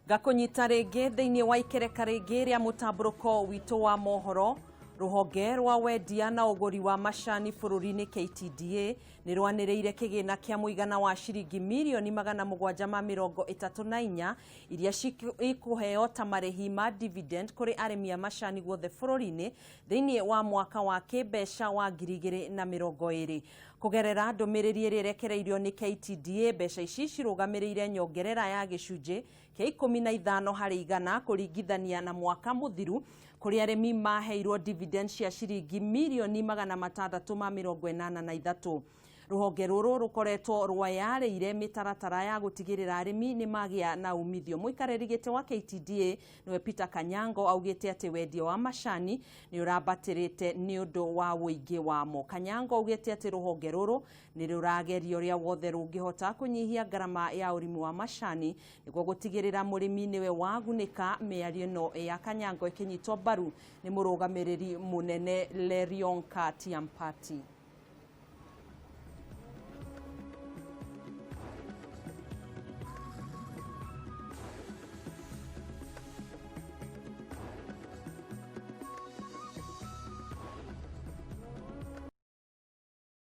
Ngakũnyita rĩngĩ thĩinĩ wa ikereka rĩngĩ rĩa mũtambũrũko witũ wa mohoro. Rũhonge rwa wendia na ũgũri wa macani bũrũri-inĩ KTDA nĩ rwanĩrĩire kĩgĩna kĩa mũigana wa ciringi mirioni 734 iria ikũheo ta marĩhi ma dividend kũrĩ arĩmi a macani guothe bũrũri-inĩ thĩinĩ wa mwaka wa kĩmbeca wa 2020. Kũgerera ndũmĩrĩri ĩrĩa ĩrekereirio nĩ KTDA, mbeca ici cirũgamĩrĩire nyongerera ya gĩcunjĩ kĩa 15 harĩ igana kũringithania na mwaka mũthiru kũrĩa arĩmi maheirwo dividend cia ciringi mirioni 683. Rũhonge rũrũ rũkoretwo rwayarĩire mĩtaratara ya gũtigĩrĩra arĩmi nĩ magĩa na umithio. Mũikarĩri gĩtĩ wa KTDA nĩwe Peter Kanyango augĩte atĩ wendia wa macani nĩ ũrambatĩrĩte nĩ ũndũ wa ũingĩ wamo. Kanyango augĩte atĩ rũhonge rũrũ nĩ rũrageria ũrĩa wothe rũngĩhota kũnyihia ngarama ya ũrĩmi wa macani nĩguo gũtigĩrĩra mũrĩmi nĩwe wagunĩka. Mĩario ĩno ya Kanyango ĩkĩnyitwo mbaru nĩ mũrũgamĩrĩri mũnene Lerionka Tiampati.